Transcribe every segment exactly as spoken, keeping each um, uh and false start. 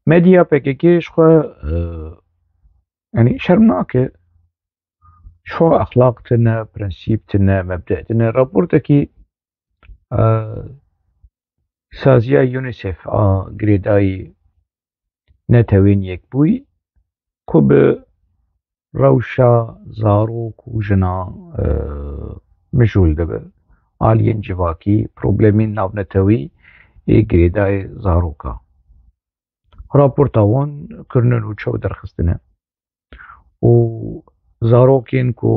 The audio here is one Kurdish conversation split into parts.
Medya P K K ji xwe, e, yanî şerm nake. Ji xwe exlaq tine, prensîp tine, mebde tine. Raportekî, e, saziya UNICEF a girêdayî Netewên Yekbûyî ku bi rewşa zarok û jina, e, mijûl dibe. Aliyên civakî, problemên navnetewî ê girêdayê zaroka. Raporta wan kirine nûçe û derxistine. Û zarokên ku,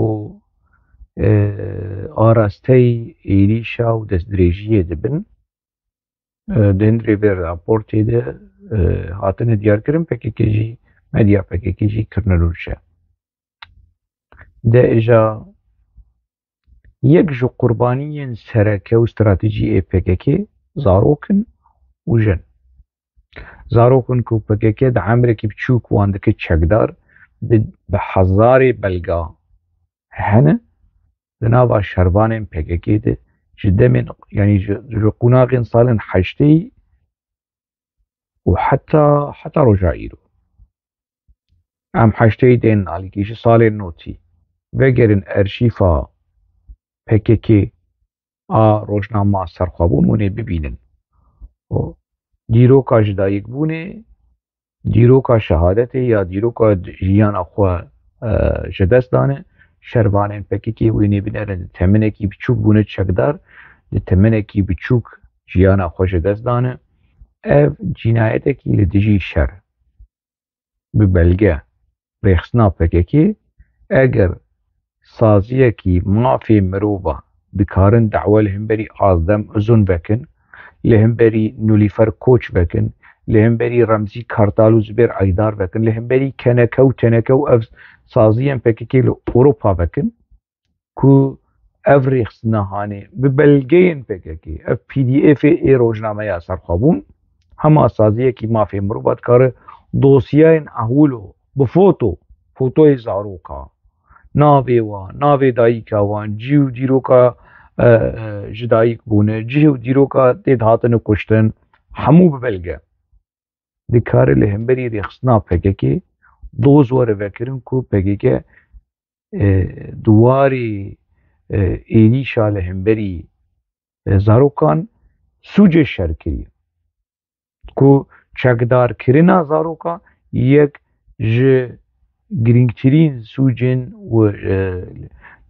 e, arasteyî êrîşa û destdirêjiyê dibin, e, di hundirê vê raportê de, e, hatine diyarkirin, P K K jî, medya P K K jî kirine nûçe. De îja yek ji qurbaniyên sereke û stratejî ê P K K zarok in û jin. Zarok in ku P K K di emrekî biçûk wan dike çekdar, bi, bi hezarê belga hene di nava şervanên P K K de, ji demên, yanî ji, ji qunaxên salên heşteyî û heta, heta roja îro. Em heşteyî tên alîkî, ji salên notî vegerin erşîfa P K K a rojnama serxwebûn, hûn ê bibînin. Û dîroka ji dayikbûnê, dîroka şehadetê ya dîroka jiyana xwe, e, ji dest dane, şervanên P K K wê nê binerin, di temenekî biçûk bûne çekdar, di temenekî biçûk jiyana xwe ji dest dane. Ev cînayetekî li dijî şer. Bi belge, rêxistina P K K, eger saziyekî mafê mirova dikarin dawa li hemberî Azdem Uzun vekin, li hemberî Nilûfer Koç vekin, li hemberî Remzî Kartal û Zubêr Aydar vekin, li hemberî K N K û T N K û ev saziyên P K K li Ewropa vekin, ku ev rêxistina hanê bi belgeyên P K K, ev P D Fê ê rojnameya serxwebûn, hema saziyekî mafê mirova dikare dosyayên ehwilo bi foto, fotoyê zaroka, navê wan, navê dayika wan, cih û dîroka, e, e, ji dayik bûne, cih û dîroka tê de hatine kuştin, hemû bi belge. Dikare li hemberî rêxistina P K K doz were vekirin ku P K K, e, di warê, e, êrîşa li hemberî, e, zarokan sûcê şer kiriye. Ku çekdarkirina zaroka yek ji girîngtirîn sûcên û, e,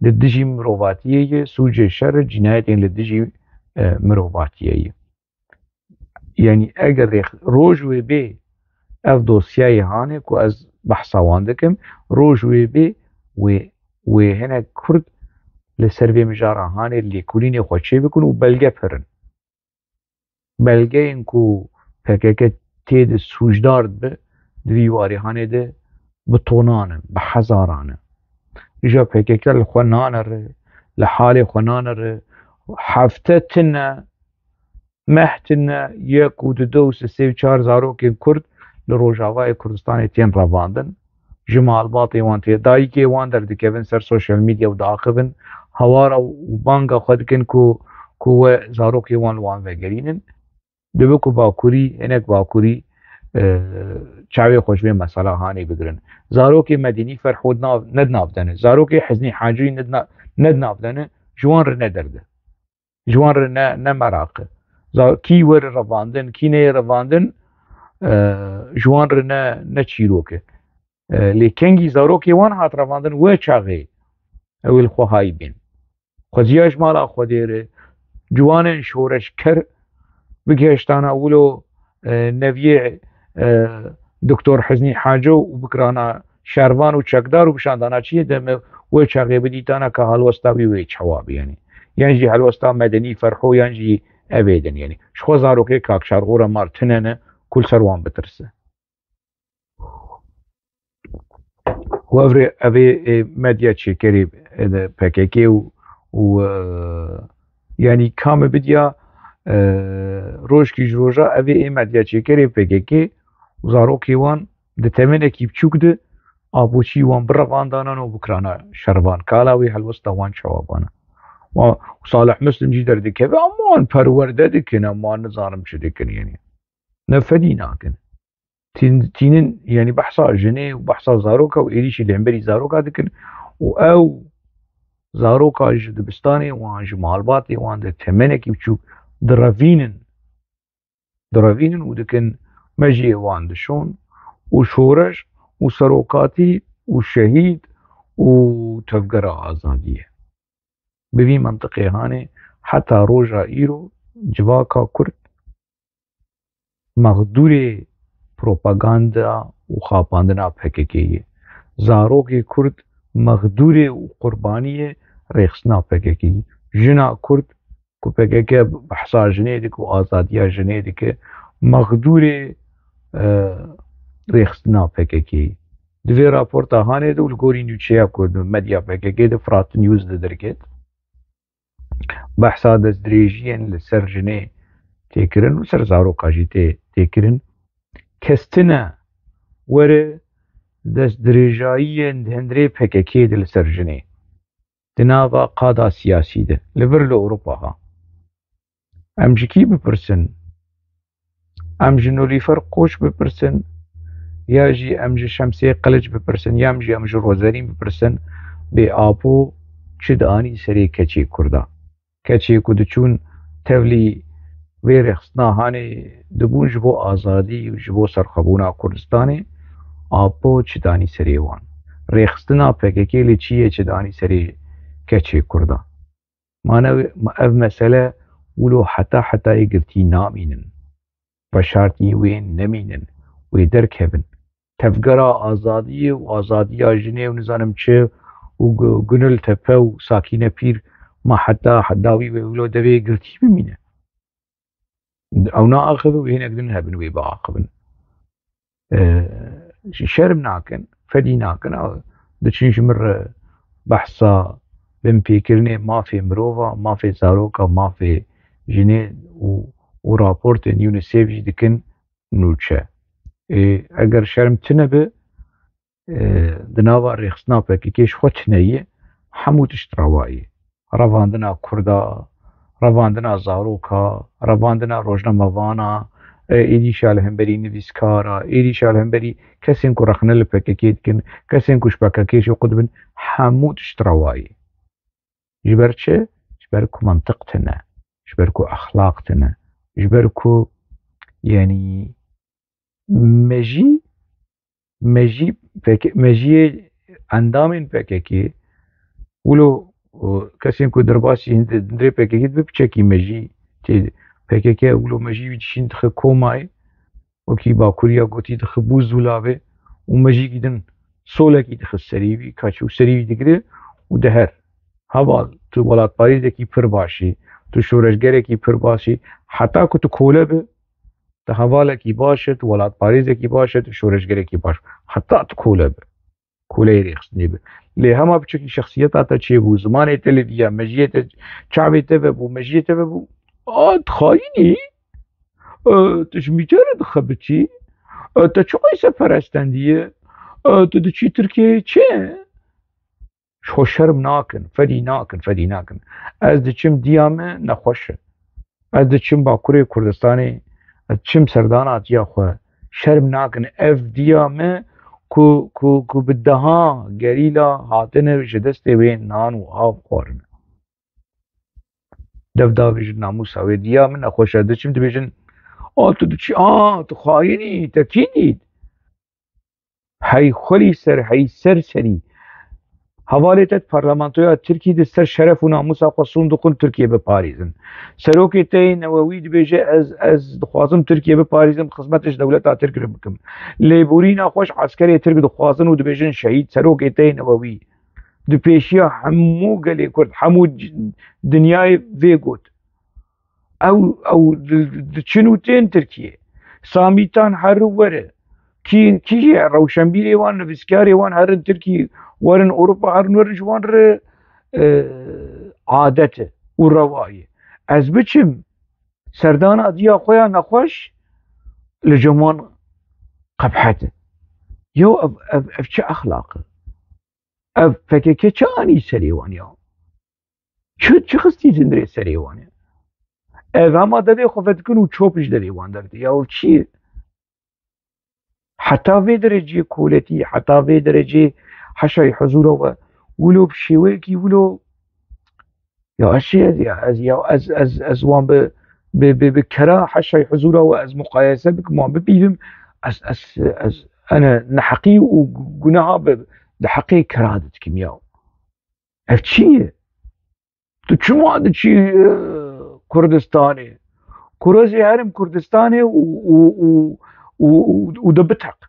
li dijî mirovatiyê ye, sûcê şer, cînayetên li dijî, e, mirovatiyê ye. Yanî eger rêx-, roj wê bê ev dosyayê hanê ku ez behsa wan dikim, roj wê bê wê, wê hinek Kurd li ser vê mijara hanê lêkolînê xwe çêbikin û belge pir in. Belgeyên ku P K K tê de sûcdar dibe, di vî warê hanê de bi tonan in, bi hezaran in. Îja P K K li xwe nanere, li halê xwe nanere, hefte tine, meh tine, yek û du, du û sê, sê û çar zarokên Kurd li Rojavayê Kurdistanê tên revandin. Ji malbatê wan tê, dayikê wan derdikevin ser sosyal medya û diaxivin, hawara û banga xwe dikin ku, ku we zarokê wan li wan vegerînin. Dibe ku Bakurî, hinek Bakurî, e, çavê xwe ji vê mesela hanê bigirin. Zarokê Medînî Ferho nav, ne di nav de ne. Zarokê Hiznî Hacî ne di na-, ne di nav de ne. Ji wan re ne derd e. Ji wan re ne, ne meraq e. Za-, kî were revandin, kî neyê revandin, e, ji wan re ne, ne çîrok e. E, lê kengî zarokê wan hat revandin wê çaxê ew ê li xwe hay bên. Xweziya ji mala Xwedê re, ciwanên şoreşker bigihiştana wilo, e, neviyê, e, Doktor Hiznî Haco û bikirana şervan û çekdar û bişandana çiyê de me wê çaxê bidîtana ka helwesta wî wê çawa bî, yanî. Yan jî helwesta Medenî Ferho yan jî evê din, yanî. Ji xwe zarokê Kak Şargora Mar tine ne ku li ser wan bitirse. Û ev rê, ev ê, ê medya çêkerê, e, de P K K û, û, e, yanî ka me bidiya, e, rojkî ji roja ev ê, ê medya çêkerê P K K û zarokê wan di temenekî biçûk de apoçî wan bi revandanan û bikirana şervan. Kala wê helwesta wan çawa bana. Wa Salih Muslim jî derdikeve, ama wan perwerde dikin, ama nizanim çi dikin, yanî. Ne fedî nakin. tîn-, tînin, yanî behsa jinê û behsa zaroka û êrîşî li hemberî zaroka dikin û ew zaroka ji dibistanê wan, ji malbatê wan di temenekî biçûk direvînin, direvînin û dikin mejiyê wan dişon û şoreş û serokatî û şehîd û tevgera azadiyê. Bi vî mentiqê hanê heta roja îro civaka Kurd mexdûrê propaganda û xapandina P K K ye. Zarokê Kurd mexdûrê û qurbaniyê rêxistina P K K ye. Jina Kurd ku P K K behsa jinê dike û azadiya jinê dike, mexdûrê, e, rêxistina P K K ye. Di vê raporta hanê de û li gorî nûçeya ku di medya P K K de Fırat News de derket, behsa destdirêjiyên li ser jinê tê kirin û ser zaroka jî tê, tê kirin. Kes tine were destdirêjayiyên di hundirê P K K de li ser jinê. Di nava qada siyasî de, li vir li Ewropa ha. Em ji kî bipirsin? Em ji Nilûfer Koç bipirsin, ya jî em ji Şemsê Qiliç bipirsin, ya jî em ji Rozerîn bipirsin, bê Apo çi dianî serê keçê Kurda? Keçê ku diçûn tevlî vê rêxistina hanê dibûn ji bo azadî û ji bo serxwebûna Kurdistanê, Apo çi danî serê wan? Rêxistina P K K li çi ye çi danî serê keçê Kurda? Mane ev mesele wilo heta hetayê girtî namînin. Veşartî wê nemînin, wê derkevin. Tevgera azadiyê û azadiya jinê û nizanim çi û Gu-, Gunil Tepe û Sakîne Pîr ma heta dawî wê wilo devê girtî bimîne. Ew naaxive wê hinek din hebin wê biaxivin. E, şerm nakin, fedî nakin, a, diçin ji min re behsa binpêkirinê mafê mirova, mafê zaroka, mafê jinê û, û raportên UNICEF jî dikin nûçe. Ê, eger şerm tune be, e, di nava rêxistina P K K ji xwe tune ye, hemû tişt rewa ye. Revandina Kurda, revandina zaroka, revandina rojnamevana, e, êdîşa li hemberî nivîskara, êdîşa li hemberî kesên ku rexne li P K K dikin, kesên ku ji P K K jî qut bin, hemû tişt rewa ye. Ji ber çi? Ji ber ku mentiq tune, ji ber ku exlaq tune, ji ber ku, yanî, me jî, me jî P K K, me jî yê endamên P K K, wilo, o, kesên ku derbasî hin-, hundirê P K K dibe piçekî me jî tê, P K K wilo me jî wî dişîn dixe komayê, wekî Bakuriya gotî dixe bû zûlavê û me jî gîdin solekî dixe serî wî, kaçî û serî wî digire û diher. Heval, tu welatparêzekî pir baş î, tu şoreşgerekî pir baş î, heta ku tu kole bi, tu hevalekî baş e, tu welatparêzekî baş e, tu şoreşgerekî baş. Heta tu kole bi. Koleyê rêxistinê bi. Lê hema piçekî şexsiyeta te çêbû, zimanê te li viya, mejiyê te, çavê te vebû, mejiyê te vebû. A, tu xayîn î? E, tu ji mîtê re dixebitî? E, te çi qayseperestendî ye? E, tu diçî Tirkiyeyê çi? Ji xwe şerm nakin, fedî nakin, fedî nakin. Ez diçim diya me nexweş e. Ez diçim Bakurê Kurdistanê, ez diçim serdana diya xwe. Şerm nakin. Ev diya me ku, ku, ku bi deha gerîla hatine ji destê wê nan û av xwarine. Dev davêjin namûsa wê. Diya min nexweş e. Diçim dibêjin, a, tu diçî, a, tu xayîn î, te kî dît? Hey xwelî ser, hey ser serî. Hevalê te di parlamentoya Tirkî di ser şeref û namûsa xwe sûn dixwin Tirkiye biparêzin. Serokê te yê newewî dibêje, ez, ez dixwazim Tirkiye biparêzim, xizmetê ji dewleta Tirk re bikim. Lêborîna xwe ji eskerê Tirk dixwazin û dibêjin şehîd. Serokê te yê newewî di pêşiya hemû gelê Kurd, hemû c-, dinyayê vê got. Ew, ew di-, diçin û tên Tirkiyê. Samîtan herin were. Kî, kî jî rewşenbîrê wan, nivîskarê wan herin Tirkî, werin Ewropa, herin werin ji wan re, e, adet e û rewa ye. Ez biçim, serdana diya xwe ya nexweş li cem wan qebhet e. Yo, ev, ev, ev çi exlaq e? Ev P K K çi anî serê wan ya? Çi, çi xistî hundirê serê wan ya? Ev hema devê xwe vedikin û çop ji devê wan derdê. Ya ev çi ye? Heta vê derecê koletî, heta vê derecê heşayî huzûra we wilo bi şêweyekî wilo ya ez çi ez ya ez ya ez ez ez wan bi bi bi, bi kera heşayî huzûra we ez muqayese bikim wan bibînim ez ez ez ene neheqî û guneha bi di heqê kera de dikim ya. Ev çi ye? Tu çima diçî e, Kurdistanê? Kuro zî herim Kurdistanê û û û û û û dibitek.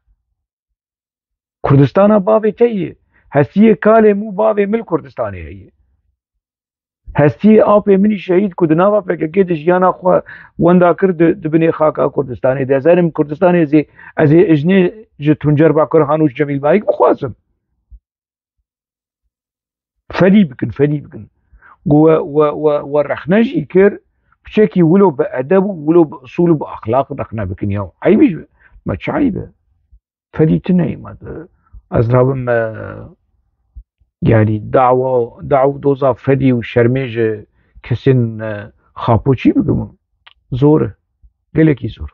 Kurdistana bavê te ye. Hestiyê kalê mû bavê min li Kurdistanê heye. Hestiyê apê min î şehîd ku di nava P K K de jiyana xwe wenda kir di, di binê xaka Kurdistanê de. Ez herim Kurdistanê zî ez ê ijnê ji Tuncer Bakur Hanûş Cemîl Bayik bixwazim. Fedî bikin, fedî bikin. Ku we, we, we, we rexne jî kir, piçekî wilo bi edeb û wilo bi usûl û bi exlaq rexne bikin ya. Eyb e ji me çi eyb e? Fedî tune ye me. Ez rabim me, yanî dawa, daw doza fedî û şermê ji kesên e, xapoçî bikim. Zor e. Gelekî zor.